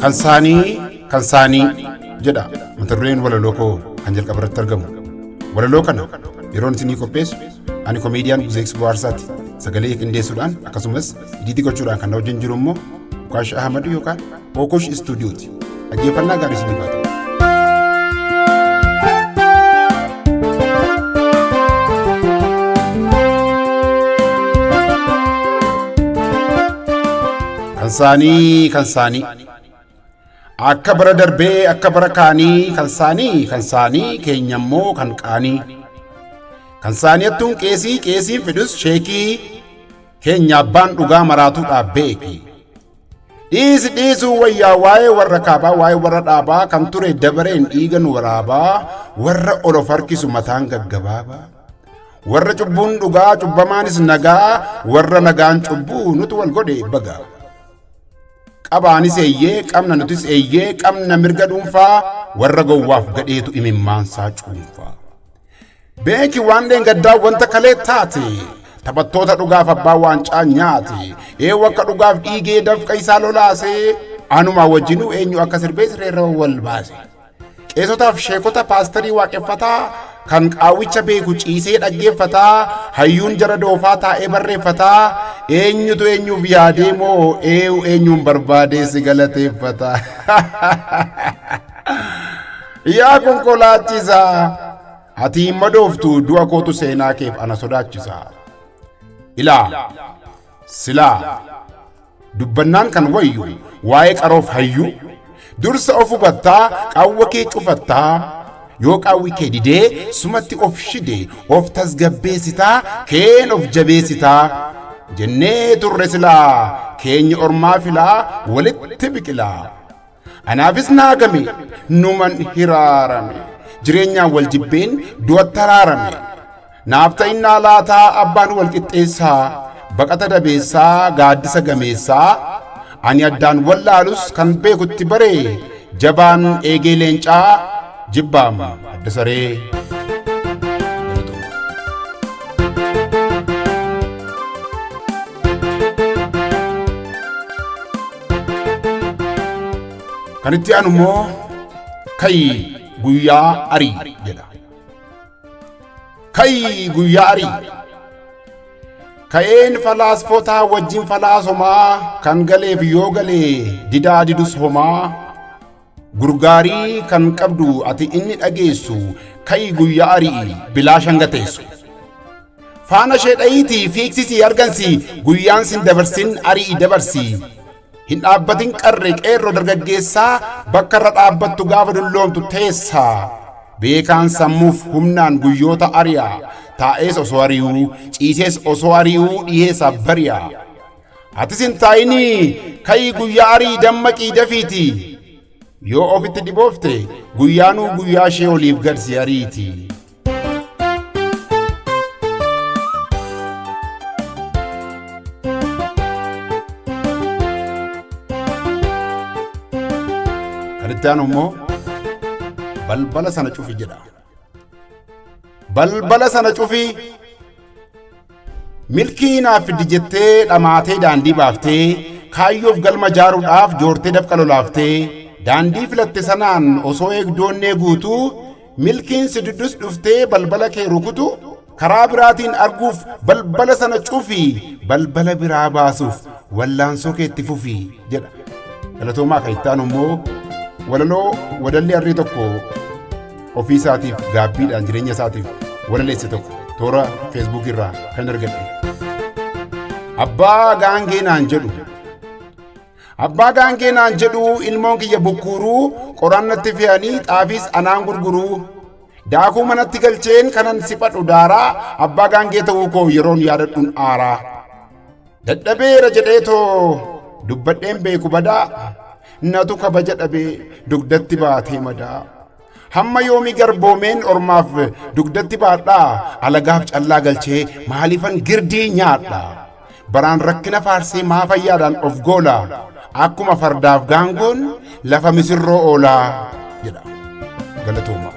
Kan saanii kan saanii jedha mata dureen walaloo koo kan jalqaba irratti argamu. Walaloo kana yeroon isinii qopheessu ani komeediyaan Buzeeks Bohaarsaati. Sagalee qindeessuudhaan akkasumas idiitii gochuudhaan kan na wajjin jiru immoo Ukaash Ahmad yookaan Okosh Istuudiyooti. Dhaggeeffannaa gaarii isiniif haa ta'u. Kan saanii kan saanii. Akka bara darbee akka bara kaanii kan saanii kan saanii keenya immoo kan qaanii. Kan saanii attuun qeesii qeesiin fidus sheekii keenya abbaan dhugaa maraatuudhaa beeki. Dhiisi dhiisuu wayyaa waa'ee warra kaabaa waa'ee warra dhaabaa kan ture dabareen dhiiga nu waraabaa warra ol of harkisu mataan gaggabaabaa. Warra cubbuun dhugaa cubbamaanis nagaa warra nagaan cubbuu nutu wal godhe bagaa. Qabaanis eeyyee qabna nutis eeyyee qabna mirga dhuunfaa warra gowwaaf gadheetu imimmaansaa cuunfaa. Beeki waan dheengaddaa wanta kalee taate taphattoota dhugaaf abbaa waancaa nyaate eewu akka dhugaaf dhiigee dafqa isaa lolaase anumaa wajjinuu eenyu akka sirbee sireerra wal baase. Qeesotaaf sheekota paasterii waaqeffataa kan qaawwicha beeku ciisee dhaggeeffataa hayyuun jara doofaa taa'ee barreeffataa eenyutu eenyuuf yaadee moo eewu eenyuun barbaadee si galateeffata. Yaa konkolaachisaa ati hin madooftu du'a kootu seenaa keef ana sodaachisa. Ilaa silaa dubbannaan kan wayyu waa'ee qaroof hayyuu dursa of hubattaa qaawwa kee cufattaa yoo qaawwi kee didee sumatti of shide of tasgabbeessitaa keen of jabeessitaa jennee turre silaa keenya ormaa filaa walitti biqilaa. Anaafis naagame numan hiraarame jireenyaan wal jibbeen du'atti araarame naaf ta'innaa laataa abbaan wal qixxeessaa baqata dabeessaa gaaddisa gameessaa ani addaan wallaalus kan beekutti bare jabaan eegee leencaa jibbaam adda saree. Kan itti aanu immoo ka'i guyyaa arii jedha. Ka'i guyyaa arii. Ka'een falaasfotaa wajjin falaasomaa kan galeef yoo galee didaa didus homaa gurgaarii kan qabdu ati inni dhageessu ka'i guyyaa ari'i bilaa shanga teessu. Faana ishee dha'iitii fiiksisii argansi guyyaan sin dabarsin ari'i dabarsi. Hin dhaabbatin qarre qeerroo dargaggeessaa bakka irra dhaabbattu gaafa dulloomtu teessa. Beekaan sammuuf humnaan guyyoota ari'a. Taa'ees osoo ari'uu, ciisees osoo ari'uu dhiyeessa bari'a. Atis hin taa'inii ka'ii guyyaa arii dammaqii dafiiti. Yoo ofitti dhiboofte guyyaanuu guyyaa ishee oliif gad si ariiti. Kan itti aanu immoo balbala sana cufi jedha. Balbala sana cufi Milkii naaf fiddi jettee dhamaatee daandii baaftee kaayyoof galma jaaruudhaaf joortee dafqa lolaaftee daandii filatte sanaan osoo eegdoonnee guutuu milkiin si duddus dhuftee balbala kee rukutu karaa biraatiin arguuf balbala sana cufi balbala biraa baasuuf wallaansoo kee itti fufi jedha. Galatoomaa kan itti aanu immoo walaloo wadalli harree tokko ofii isaatiif gaabbiidhaan jireenya isaatiif walaleesse tokko toora feesbuuk irraa kan argadhe. Abbaa gaangee naan jedhu. Abbaa gaangee naan jedhu ilmoon kiyya bukkuuruu qoraan natti fe'anii xaafiis anaan gurguruu. Daakuu manatti galcheen kanan siphadhu daaraa abbaa gaangee ta'uu koo yeroon yaadadhuun aaraa. Dadhabeera jedheetoo dubbadheen beeku badaa natu kabaja dhabee dugdatti baatee madaa. Hamma yoomii garboomeen ormaaf dugdatti baadhaa alagaaf callaa galchee maaliifan girdii nyaadha. Baraan rakkina faarsee maa fayyaadhaan of goola akkuma fardaaf gaangoon lafa misirroo oolaa jedha. Galatooma.